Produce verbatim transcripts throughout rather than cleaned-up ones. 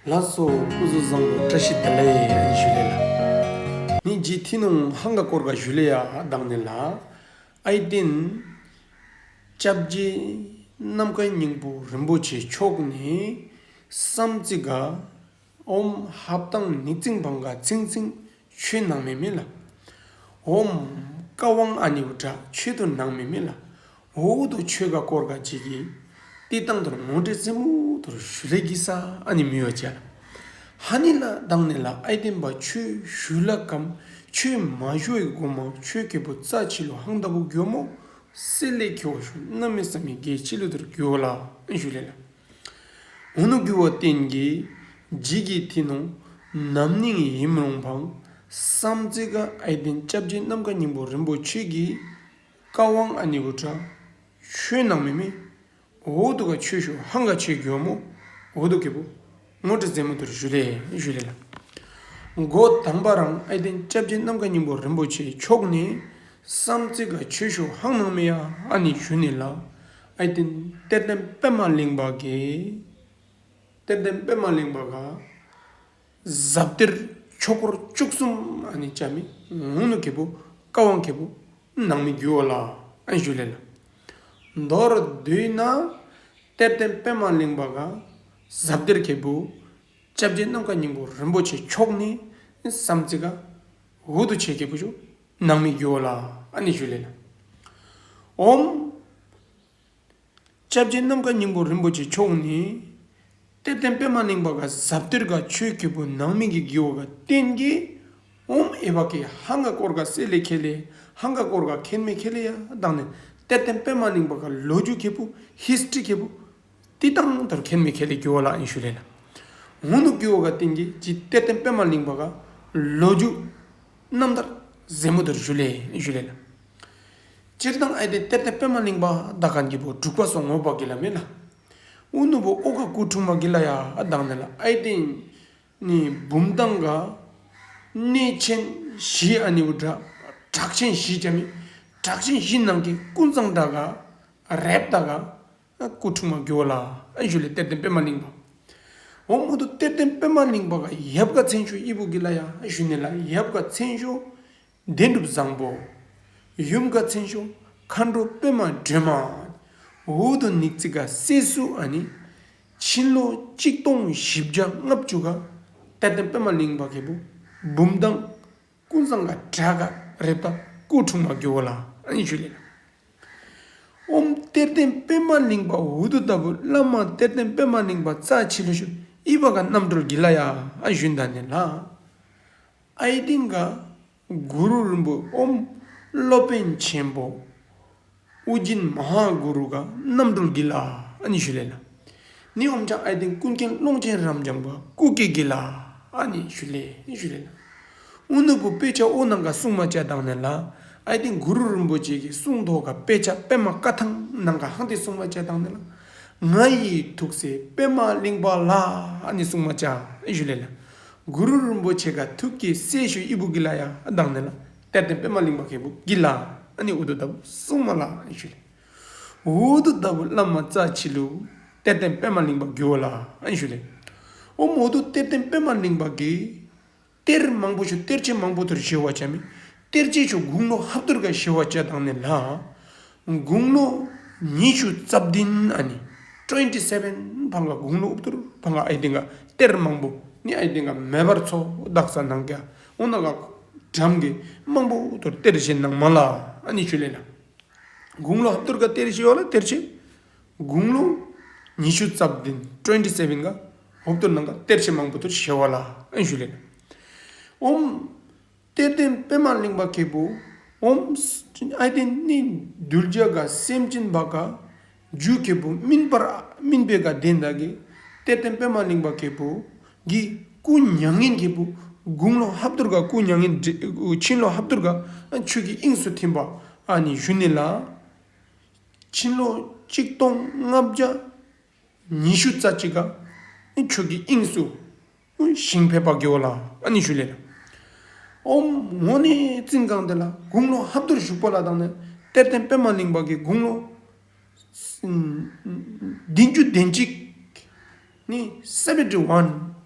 ལགས་སོ། སྐུ་གཟུགས་བཟང་པོ། བཀྲ་ཤིས་བདེ་ལེགས་ཨན་ཞུ་ལེ་ལགས། ནི་ཇི་ཐི་ནོང་ཧང་ག་སྐོར་ག་ཞུ་ལེ་ཡ་དག་ནི་ལགས། ཨའི་ཏེན་སྐྱབས་རྗེ་ནམ་མཁའི་སྙིང་པོ་རིན་པོ་ཆེ་མཆོག་ནི་བསམ་རྩེ་ག་ཨོམ་ཧབ་ཏང་ནིག་ཙིང་བང་ག་ཚིང་ཚིང་ཆོས་གནང་མི་མེ་ལགས། ཨོམ་བཀའ་དབང་ཨ་ནི་བུ་དྲག་ཆོས་དུ་གནང་མི་མེ་ལགས། འོ་དོ་ཆོས་ག་སྐོར་ག་ཅིག་གི་ཏི་ཏང་དུར་ངོ་སྤྲོད་ཙེ་མུ་དུར་ཞུ་ལེ་གི་ས་ཨ་ནི་མི་ཡོ་ཅ་ལགས། ཧ་ནི་ལ་དག་ནི་ལ་ཨའི་ཏེན་པ་ཆོས་ཞུ་ལ་ཀམ་ཆོས་མ་ཞུ་ཡི་གོ་མ་ཆོས་ཁེ་པོ་རྩ་ཆི་ལུ་ཧང་ད་བུ་གྱོ་མོ་སེ་ལེ་ཁྱོ་ཤུ་གནམ་མེད་ས་མེད་གེ་ཅི་ལུ་དུར་གྱོ་ལ་ཨན་ཞུ་ལེ་ལགས། འོ་ནུ་གྱུ་བ་ཏེན་གི་ཇི་གི་ཐི་ནོང་ནམ་ནིང་ཡིམ་རོང་བང་བསམ་རྩེ་ག་ཨའི་ཏེན་སྐྱབས་རྗེ་ནམ་མཁའི་སྙིང་པོ་རིན་པོ་ཆེ་གི་བཀའ་དབང་ཨ་ནི་བུ་དྲག་ཆོས་གནང་མི་མེ། འོ་དོ་ག་ཆོས་ཞུ་ཧང་ག་ཆོས་གྱོ་མོ་འོ་དོ་ཁེ་པོ་ངོ་སྤྲོད་ཙེ་མུ་དུར་ཞུ་ལེ་ཞུ་ལེ་ལགས། འགོ་དང་པ་རང་ཨའི་ཏེན་སྐྱབས་རྗེ་ནམ་མཁའི་སྙིང་པོ་རིན་པོ་ཆེ་མཆོག་ནི་བསམ་རྩེ་ག་ཆོས་ཞུ་ཧང་གནང་མི་ཡ་ཨ་ནི་ཞུ་ནི་ལགས། ཨའི་ཏེན་གཏེར་སྟོན་པདྨ་གླིང་པ་གི་གཏེར་སྟོན་པདྨ་གླིང་པ་ག་ཟབ་གཏེར་ཆོས་སྐོར་བཅུ་གསུམ་ཨ་ནི་ཅ་མི་འོ་ནུ་ཁེ་པོ་བཀའ་དབང་ཁེ་པོ་གནང་མི་གྱུ་བ་ལ་ཨན་ཞུ་ལེ་ལགས། མདོར་བསྡུས་ན་གཏེར་སྟོན་པདྨ་གླིང་པ་ག་ཟབ་གཏེར་ཁེ་པོ་སྐྱབས་རྗེ་ནམ་མཁའི་སྙིང་པོ་རིན་པོ་ཆེ་མཆོག་ནི་བསམ་རྩེ་ག་འོ་དོ་ཆོས་ཁེ་པོ་ཞུ་གནང་མི་གྱུ་བ་ལ་ཨ་ནི་ཞུ་ལེ་ལགས། ཨོམ་སྐྱབས་རྗེ་ནམ་མཁའི་སྙིང་པོ་རིན་པོ་ཆེ་མཆོག་ནི་གཏེར་སྟོན་པདྨ་གླིང་པ་ག་ཟབ་གཏེར་ག་ཆོས་ཁེ་པོ་གནང་མི་གི་གྱུ་བ་ག་ཏེན་གི་ཨོམ་ཨའི་བ་ཀི་ཧང་ག་སྐོར་ག་སེ་ལེ་ཁེ་ལེ་ཧང་ག་སྐོར་ག་ཁེན་མེ་ཁེ་ལེ་ཡ་དག་ནི་གཏེར་སྟོན་པདྨ་གླིང་པ་ག་ལོ་རྒྱུས་ཁེ་པོ་ཧིས་ཊི་རི་ཁེ་པོ་ཏི་ཏང་དུར་ཁེན་མེ་ཁེ་ལེ་གྱུ་བ་ལ་ཨན་ཞུ་ལེ་ལགས། འོ་ནུ་གྱུ་བ་ག་ཏེན་གི་ཇི་གཏེར་སྟོན་པདྨ་གླིང་པ་ག་ལོ་རྒྱུས་རྣམ་ཐར་ཟེ་མོ་དུར་ཞུ་ལེ་ཞུ་ལེ་ལགས། སྤྱིར་བཏང་ཨའི་ཏེན་གཏེར་སྟོན་པདྨ་གླིང་པ་དག་ཁན་གི་བུ་འབྲུག་པ་སོ་ངོ་བ་གི་ལ་མེ་ལགས། འོ་ནུ་བུ་ཨོ་ག་སྐུ་འཁྲུངས་མ་གི་ལ་ཡ་ཨ་དག་ནི་ལགས། ཨའི་ཏེན་ནི་བུམ་ཐང་ག་གནས་ཆེན་བཞི་ཨ་ནི་བུ་དྲག་གྲགས་ཆེན་བཞི་ཅ་མི་གྲགས་ཆེན་བཞི་ནང་གི་ཀུན་བཟང་དྲག་ག་རེབ་དག་ག་སྐུ་འཁྲུངས་མ་གྱུ་བ་ལ་ཨན་ཞུ་ལེ་གཏེར་སྟོན་པདྨ་གླིང་པ། འོ་མོ་དོ་གཏེར་སྟོན་པདྨ་གླིང་པ་ག་ཡབ་ག་མཚན་ཞུ་ཨི་བུ་གི་ལ་ཡ་ཨན་ཞུ་ནི་ལགས། ཡབ་ག་མཚན་ཞུ་བདེན་གྲུབ་བཟང་པོ། ཡུམ་ག་མཚན་ཞུ་མཁའ་འགྲོ་པདྨ་སྒྲོལ་མ། འོ་དོ་ནིག་ཙིང་ག་སེ་སུ་ཨ་ནི་ཕྱི་ལོ་གཅིག་སྟོང་བཞི་བརྒྱ་ལྔ་བཅུ་ག་གཏེར་སྟོན་པདྨ་གླིང་པ་ཁེ་པོ་བུམ་ཐང་ཀུན་བཟང་ག་དྲག་ག་རེབ་དག་སྐུ་འཁྲུངས་མ་གྱུ་བ་ལ་ཨན་ཞུ་ལེ་ལགས། ཨོམ་གཏེར་སྟོན་པདྨ་གླིང་པ་འོ་དོ་ལྟ་བུ་བླ་མ་གཏེར་སྟོན་པདྨ་གླིང་པ་རྩ་ཆི་ལུ་ཞུ་ཨི་བ་ག་རྣམ་གྲོལ་གི་ལ་ཡ་ཨན་ཞུ་ད་ནི་ལགས། ཨའི་ཏེན་ག་གུ་རུ་རིན་པོ་ཨོམ་སློབ་དཔོན་ཆེན་པོ་ཨུ་རྒྱན་མ་ཧཱ་གུ་རུ་ག་རྣམ་གྲོལ་གི་ལ་ཨ་ནི་ཞུ་ལེ་ལགས། ནི་ཨོམ་ཅང་ཨའི་ཏེན་ཀུན་མཁྱེན་ཀློང་ཆེན་རབ་འབྱམས་པ་སྐུ་སྐྱེ་གི་ལ་ཨ་ནི་ཞུ་ལེ་ཞུ་ལེ་ལགས། ཨུ་ནུ་བུ་དཔེ་ཆ་ཨོ་ནང་ག་གསུང་མ་ཅ་དག་ནི་ལགས། ཨའི་ཏེན་གུ་རུ་རིན་པོ་ཆེ་གི་གསུང་ཐོག་ག་དཔེ་ཆ་པདྨ་བཀའ་ཐང་ནང་ག་ཧང་ཏེ་གསུང་མ་ཅ་དག་ནི་ལགས། ང་ཡི་ཐུགས་སྲས་པདྨ་གླིང་པ་ལ་ཨ་ནི་གསུང་མ་ཅ་ཨ་ཞུ་ལེ་ལགས། གུ་རུ་རིན་པོ་ཆེ་ག་ཐུགས་ཀྱི་སྲས་ཞུ་ཨི་བུ་གི་ལ་ཡ་ཨ་དག་ནི་ལགས། གཏེར་སྟོན་པདྨ་གླིང་པ་ཁེ་པོ་གི་ལ་ཨ་ནི་འོ་དོ་ལྟ་བུ་གསུང་མ་ལ་ཨ་ཞུ་ལེ། འོ་དོ་ལྟ་བུ་བླ་མ་རྩ་ཆི་ལུ་གཏེར་སྟོན་པདྨ་གླིང་པ་གྱུ་བ་ལ་ཨ་ཞུ་ལེ། ཨོ་མོ་དོ་གཏེར་སྟོན་པདྨ་གླིང་པ་གི་གཏེར་མང་པོ་ཞུ་གཏེར་ཆོས་མང་པོ་དུར་ཞུ་བ་ཅ་མི་གཏེར་ཆོས་ཞུ་དགུང་ལོ་ཧབ་ཐུར་ག་ཞུ་བ་ཅ་དག་ནི་ལགས། དགུང་ལོ་ཉི་ཤུ་རྩ་བདུན་ཨ་ནི་ཊུ་ཝེན་ཊི་སེ་བེན་ཕང་ག་དགུང་ལོ་ཨུབ་ཐུར་ཕང་ག་ཨའི་ཏེན་ག་གཏེར་མང་པོ་ནི་ཨའི་ཏེན་ག་མེ་འབར་མཚོ་དག་ས་ནང་ག་འོ་ན་ག་གྲམ་གི་མང་པོ་དུར་གཏེར་བཞེས་གནང་མ་ལ་ཨ་ནི་ཞུ་ལེ་ལགས། དགུང་ལོ་ཧབ་ཐུར་ག་གཏེར་ཞུ་བ་ལ་གཏེར་ཆོས་དགུང་ལོ་ཉི་ཤུ་རྩ་བདུན་ཊུ་ཝེན་ཊི་སེ་བེན་ག་ཧབ་ཐུར་ནང་ག་གཏེར་ཆོས་མང་པོ་དུར་ཞུ་བ་ལ་ཨ་ནི་ཞུ་ལེ་ལགས། ཨོམ་གཏེར་སྟོན་པདྨ་གླིང་པ་ཁེ་པོ་ཨོམ་ཨའི་ཏེན་ནི་གདུལ་བྱ་ག་སེམས་ཅན་བ་ག་རྒྱུ་ཁེ་པོ་སྨིན་པར་སྨིན་པའི་ག་དོན་དག་གི་གཏེར་སྟོན་པདྨ་གླིང་པ་ཁེ་པོ་གི་སྐུ་མྱ་ངན་ཁེ་པོ་དགུང་ལོ་ཧབ་ཐུར་ག་སྐུ་མྱ་ངན་འདྲེ་ཕྱི་ལོ་ཧབ་ཐུར་ག་ཆོས་ཀྱི་དབྱིངས་སུ་ཐིམ་པ་ཨ་ནི་ཞུ་ནི་ལགས། ཕྱི་ལོ་གཅིག་སྟོང་ལྔ་བརྒྱ་ཉི་ཤུ་རྩ་གཅིག་ག་ཆོས་ཀྱི་དབྱིངས་སུ་ཞིང་ཕེབས་པ་གྱུ་བ་ལ་ཨ་ནི་ཞུ་ལེ་ལགས། ཨོམ་ངོ་ནི་ཙིང་གང་དེ་ལ་དགུང་ལོ་ཧབ་ཐུར་བཞུགས་པ་ལ་དག་ནི་གཏེར་སྟོན་པདྨ་གླིང་པ་གི་དགུང་ལོ་བདུན་ཅུ་དོན་གཅིག་ནི་སེ་བེན་ཊི་ཝན་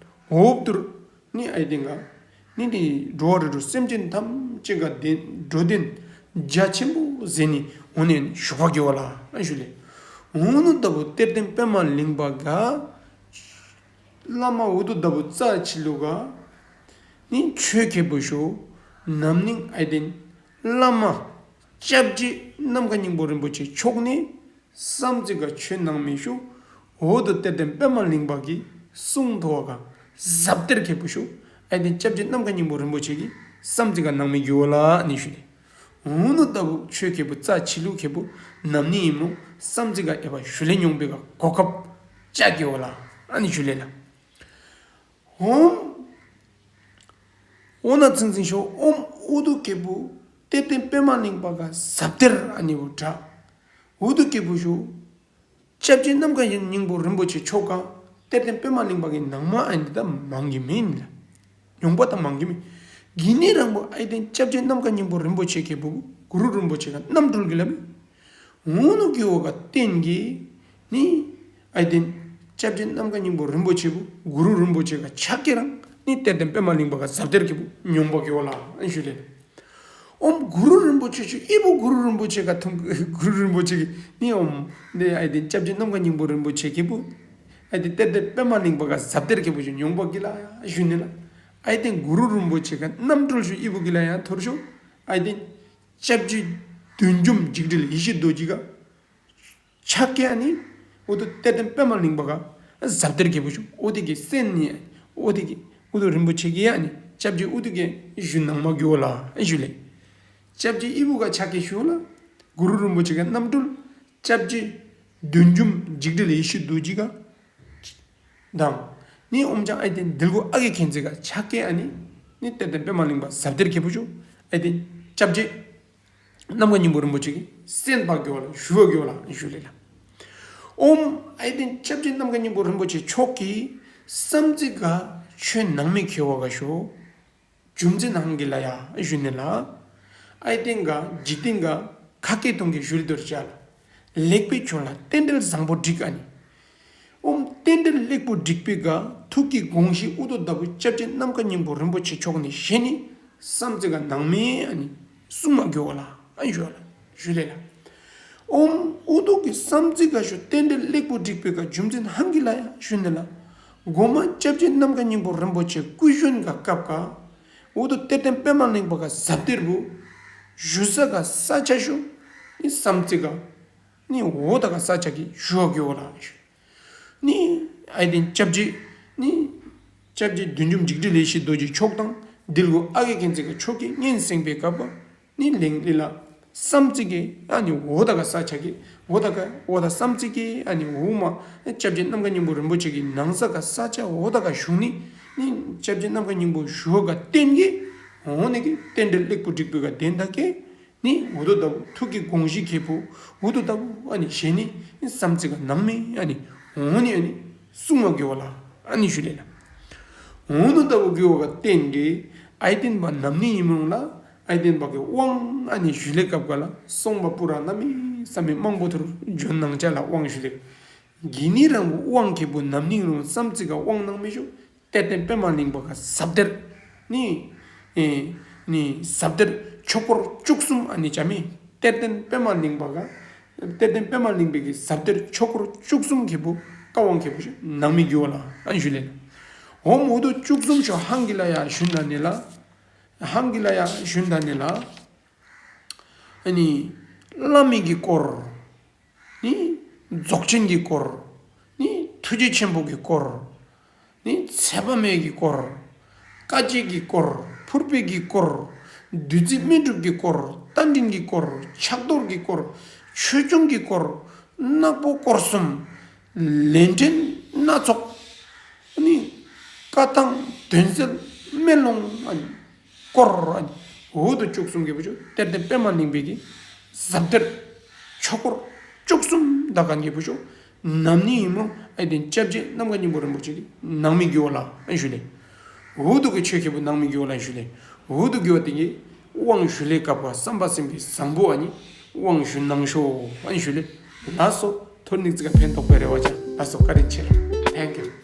འོབ་ཏུར་ནི་ཨའི་ཏེན་ག་ནི་འདི་འགྲོ་བ་རིགས་དྲུག་སེམས་ཅན་ཐམས་ཅད་ག་དེ་འགྲོ་དོན་རྒྱ་ཆེན་པོ་མཛད་ནི་འོ་ནི་བཞུགས་པ་གི་ཝ་ལ་ཨ་ཞུ་ལེ། འོ་ནུ་ད་བུ་གཏེར་སྟོན་པདྨ་གླིང་པ་ག་བླ་མ་འོ་དུ་ད་བུ་རྩ་ཆི་ལུ་ག་ནི་ཆོས་ཁེ་པུ་ཤོ་ནམ་ནིང་ཨའི་ཏེན་བླ་མ་སྐྱབས་རྗེ་ནམ་མཁའ་སྙིང་པོ་རིན་པོ་ཆེ་མཆོག་ནི་བསམ་རྩེ་ག་ཆོས་གནང་མི་ཤོ་འོ་དུ་གཏེར་སྟོན་པདྨ་གླིང་པ་གི་གསུང་ཐོ་བ་ག་ཟབ་གཏེར་ཁེ་པུ་ཤོ་ཨའི་ཏེན་སྐྱབས་རྗེ་ནམ་མཁའ་སྙིང་པོ་རིན་པོ་ཆེ་གི་བསམ་རྩེ་ག་གནང་མི་གི་ཝ་ལ་ནི་ཞུ་ལེ། འོ་ནུ་ད་བུ་ཆོས་ཁེ་པུ་རྩ་ཆི་ལུ་ཁེ་པུ་ནམ་ནིང་ཨིན་མོ་བསམ་རྩེ་ག་ཨའི་བ་ཞུ་ལེ་ཉོང་པེ་ག་གོ་སྐབས་ཅ་གི་ཝ་ལ་ཨ་ནི་ཞུ་ལེ་ལ། ཧོམ། འོ་ན་ཚིང་ཚིང་ཤོ་ཨོམ་འོ་དུ་ཁེ་པུ་གཏེར་སྟོན་པདྨ་གླིང་པ་ག་ཟབ་གཏེར་ཨ་ནི་བུ་དྲ། འོ་དུ་ཁེ་པུ་ཤོ་སྐྱབས་རྗེ་ནམ་མཁའ་སྙིང་པོ་རིན་པོ་ཆེ་མཆོག་ག་གཏེར་སྟོན་པདྨ་གླིང་པ་གི་ནང་མ་ཨ་ནི་ད་མང་གི་མེན་ལ། ཉོང་པ་ད་མང་གི་མེན། གི་ནི་རང་བུ་ཨའི་ཏེན་སྐྱབས་རྗེ་ནམ་མཁའ་སྙིང་པོ་རིན་པོ་ཆེ་ཁེ་པུ་གུ་རུ་རིན་པོ་ཆེ་ག་རྣམ་སྤྲུལ་གི་ལ་མེ། འོ་ནུ་གི་ཝ་ག་བརྟེན་གི་ནི་ཨའི་ཏེན་སྐྱབས་རྗེ་ནམ་མཁའ་སྙིང་པོ་རིན་པོ་ཆེ་བུ་གུ་རུ་རིན་པོ་ཆེ་ག་ཆ་ཁེ་རང་ནི་གཏེར་སྟོན་པདྨ་གླིང་པ་ག་ཟབ་གཏེར་ཁེ་པུ་ཉོང་པ་གི་ཝ་ལ་ཨན་ཞུ་ལེ། ཨོམ་གུ་རུ་རིན་པོ་ཆེ་ཤོ་ཨི་བུ་གུ་རུ་རིན་པོ་ཆེ་ག་ཐུང་གུ་རུ་རིན་པོ་ཆེ་གི་ནི་ཨོམ་ནི་ཨའི་ཏེན་སྐྱབས་རྗེ་ནམ་མཁའ་སྙིང་པོ་རིན་པོ་ཆེ་ཁེ་པུ་ཨའི་ཏེན་གཏེར་སྟོན་པདྨ་གླིང་པ་ག་ཟབ་གཏེར་ཁེ་པུ་ཤོ་ཉོང་པ་གི་ལ་ཡ་ཞུ་ནི་ལ། ཨའི་ཏེན་གུ་རུ་རིན་པོ་ཆེ་ག་རྣམ་སྤྲུལ་ཤོ་ཨི་བུ་གི་ལ་ཡ་ཐོར་ཤོ་ཨའི་ཏེན་སྐྱབས་རྗེ་བདུད་འཇོམས་འཇིགས་བྲལ་ཡེ་ཤེས་རྡོ་རྗེ་ག་ཆ་ཁེ་ཨ་ནི་འོ་དུ་གཏེར་སྟོན་པདྨ་གླིང་པ་ག་ཟབ་གཏེར་ཁེ་པུ་ཤོ་འོ་དེ་གི་སེན་ནི་འོ་དེ་གི་འོ་དུ་རིན་པོ་ཆེ་གི་ཨ་ནི་སྐྱབས་རྗེ་འོ་དུ་གི་ཞུ་ནང་མ་གི་ཝ་ལ་ཨན་ཞུ་ལེ། སྐྱབས་རྗེ་ཨི་བུ་ག་ཆ་ཁེ་ཤོ་ལ་གུ་རུ་རིན་པོ་ཆེ་ག་རྣམ་སྤྲུལ་སྐྱབས་རྗེ་བདུད་འཇོམས་འཇིགས་བྲལ་ཡེ་ཤེས་རྡོ་རྗེ་ག་དང་ནི་ཨོམ་ཅང་ཨའི་ཏེན་དིལ་མགོ་ཨ་རྒས་མཁྱེན་བརྩེ་ག་ཆ་ཁེ་ཨ་ནི་ནི་གཏེར་སྟོན་པདྨ་གླིང་པ་ཟབ་གཏེར་ཁེ་པུ་ཤོ་ཨའི་ཏེན་སྐྱབས་རྗེ་ནམ་མཁའ་སྙིང་པོ་རིན་པོ་ཆེ་གི་སེན་པ་གི་ཝ་ལ་ཞུ་བ་གི་ཝ་ལ་ཞུ་ལེ་ལ། ཨོམ་ཨའི་ཏེན་སྐྱབས་རྗེ་ནམ་མཁའ་སྙིང་པོ་རིན་པོ་ཆེ་མཆོག་གི་བསམ་རྩེ་ག་ཆོས་གནང་མི་ཁེ་ཝ་ག་ཤོ་རྒྱུ་མཚན་ཧང་གི་ལ་ཡ་ཞུ་ནི་ལ། ཨའི་ཏེན་ག་འཇིག་རྟེན་ག་ཁ་སྐད་ཐུང་གི་ཞུ་ལེ་དོར་ཅ་ལ། ལེགས་པའི་ཆོས་ལ་རྟེན་འབྲེལ་བཟང་པོ་བསྒྲིགས་ཨ་ནི། ཨོམ་རྟེན་འབྲེལ་ལེགས་པོ་བསྒྲིགས་པེ་ག་ཐུགས་ཀྱི་དགོངས་གཞི་འོ་དུ་ད་བུ་སྐྱབས་རྗེ་ནམ་མཁའ་སྙིང་པོ་རིན་པོ་ཆེ་མཆོག་ནི་ཞེ་ནི་བསམ་རྩེ་ག་གནང་མི་ཨ་ནི་གསུང་མ་གི་ཝ་ལ་ཨན་ཞུ་ལ་ཞུ་ལེ་ལ། ཨོམ་འོ་དུ་གི་བསམ་རྩེ་ག་ཤོ་རྟེན་འབྲེལ་ལེགས་པོ་བསྒྲིགས་པེ་ག་རྒྱུ་མཚན་ཧང་གི་ལ་ཡ་ཞུ་ནི་ལ། གོ་མ་སྐྱབས་རྗེ་ནམ་མཁའ་སྙིང་པོ་རིན་པོ་ཆེ་སྐུ་གཞོན་ག་སྐབས་ག་འོ་དུ་གཏེར་སྟོན་པདྨ་གླིང་པ་ག་ཟབ་གཏེར་བུ་ཞུ་ས་ག་ས་ཆ་ཤོ་ནི་བསམ་རྩེ་ག་ནི་འོ་ད་ག་ས་ཆ་གི་ཞུ་བ་གི་ཝ་ལ་ཞུ། ནི་ཨའི་ཏེན་སྐྱབས་རྗེ་ནི་སྐྱབས་རྗེ་བདུད་འཇོམས་འཇིགས་བྲལ་ཡེ་ཤེས་རྡོ་རྗེ་མཆོག་དང་དིལ་མགོ་ཨ་རྒས་མཁྱེན་བརྩེ་ག་མཆོག་གི་སྙན་གསན་པེ་ག་བ་ནི་ལེང་ལི་ལ་བསམ་རྩེ་གི་ཨ་ནི་འོ་ད་ག་ས་ཆ་གི་འོ་ད་ག་འོ་ད་བསམ་རྩེ་གི་ཨ་ནི་འོ་མ་སྐྱབས་རྗེ་ནམ་མཁའ་སྙིང་པོ་རིན་པོ་ཆེ་གི་གནང་ས་ག་ས་ཆ་འོ་ད་ག་ཞུ་ནི་ནི་སྐྱབས་རྗེ་ནམ་མཁའ་སྙིང་པོ་ཞུ་བ་ག་བརྟེན་གི་འོ་ནི་གི་རྟེན་འབྲེལ་ལེགས་པོ་བསྒྲིགས་པེ་ག་བརྟེན་ད་གི་ནི་འོ་དོ་ད་བུ་ཐུགས་ཀྱི་དགོངས་གཞི་ཁེ་པུ་འོ་དོ་ད་བུ་ཨ་ནི་ཞེ་ནི་བསམ་རྩེ་ག་གནང་མི་ཨ་ནི་འོ་ནི་ཨ་ནི་གསུང་མ་གི་ཝ་ལ་ཨ་ནི་ཞུ་ལེ་ལ། འོ་ནུ་ད་བུ་གི་ཝ་ག་བརྟེན་གི་ཨའི་ཏེན་པ་ནམ་ནིང་ཨིན་མོ་ལ་ཨའི་ཏེན་པ་གི་དབང་ཨ་ནི་ཞུ་ལེ་སྐབས་ག་ལ་སོང་པ་པུ་ར་གནམ་མེད་ས་མེད་མང་པོ་ཐུར་བྱོན་གནང་ཅ་ལ་དབང་ཞུ་ལེ། གི་ནི་རང་བུ་དབང་ཁེ་པུ་ནམ་ནིང་རུང་བསམ་རྩེ་ག་དབང་གནང་མི་ཤོ་གཏེར་སྟོན་པདྨ་གླིང་པ་ག་ཟབ་གཏེར་ནི་ཨེ་ནི་ཟབ་གཏེར་ཆོས་སྐོར་བཅུ་གསུམ་ཨ་ནི་ཅ་མེ། གཏེར་སྟོན་པདྨ་གླིང་པ་ག་གཏེར་སྟོན་པདྨ་གླིང་པའི་གི་ཟབ་གཏེར་ཆོས་སྐོར་བཅུ་གསུམ་ཁེ་པུ་བཀའ་དབང་ཁེ་པུ་ཤོ་གནང་མི་གི་ཝ་ལ་ཨན་ཞུ་ལེ་ལ། ཨོམ་འོ་དུ་བཅུ་གསུམ་ཤོ་ཧང་གི་ལ་ཡ་ཞུན་ད་ནི་ལ། ཧང་གི་ལ་ཡ་ཞུན་ད་ནི་ལ། ཨ་ནི་བླ་མའི་གི་སྐོར། ནི་རྫོགས་ཆེན་གྱི་སྐོར། ནི་ཐུགས་རྗེ་ཆེན་པོ་གི་སྐོར། ནི་ཚེ་དཔག་མེད་ཀྱི་སྐོར། བསྐལ་བརྒྱའི་གི་སྐོར། ཕུར་པའི་གི་སྐོར། བདུད་རྩི་སྨིན་གྲུབ་ཀྱི་སྐོར། རྟ་མགྲིན་གྱི་སྐོར། ཕྱག་རྡོར་གྱི་སྐོར། ཆོས་སྐྱོང་གི་སྐོར། ནག་པོ་སྐོར་གསུམ། ལས་འབྲེལ་སྣ་ཚོགས། ནི་བཀའ་ཐང་དོན་གསལ་མེ་ལོང་ཨ་ནི་སྐོར་ཨ་ནི་འོ་དོ་བཅུ་གསུམ་ཁེ་པུ་ཤོ་གཏེར་སྟོན་པདྨ་གླིང་པའི་གི་ཟབ་གཏེར་ཆོས་སྐོར་བཅུ་གསུམ་དག་ཁན་ཁེ་པུ་ཤོ་ནམ་ནིང་ཨིན་མོ་ཨའི་ཏེན་སྐྱབས་རྗེ་ནམ་མཁའ་སྙིང་པོ་རིན་པོ་ཆེ་གི་གནང་མི་གི་ཝ་ལ་ཨན་ཞུ་ལེ། འོ་དོ་གི་ཆོས་ཁེ་པུ་གནང་མི་གི་ཝ་ལ་ཨན་ཞུ་ལེ། འོ་དོ་གི་ཝ་དེ་གི་དབང་ཞུ་ལེ་སྐབས་ག་བསམ་པ་སེམས་ཀྱི་བཟང་པོ་ཨ་ནི་དབང་ཞུ་གནང་ཤོ་ཨན་ཞུ་ལེ། ལགས་སོ། ཐོར་ནིག་ཙི་ག་ཕན་ཐོགས་པའི་རེ་བ་ཅ། ལགས་སོ། བཀའ་དྲིན་ཆེ། Thank you།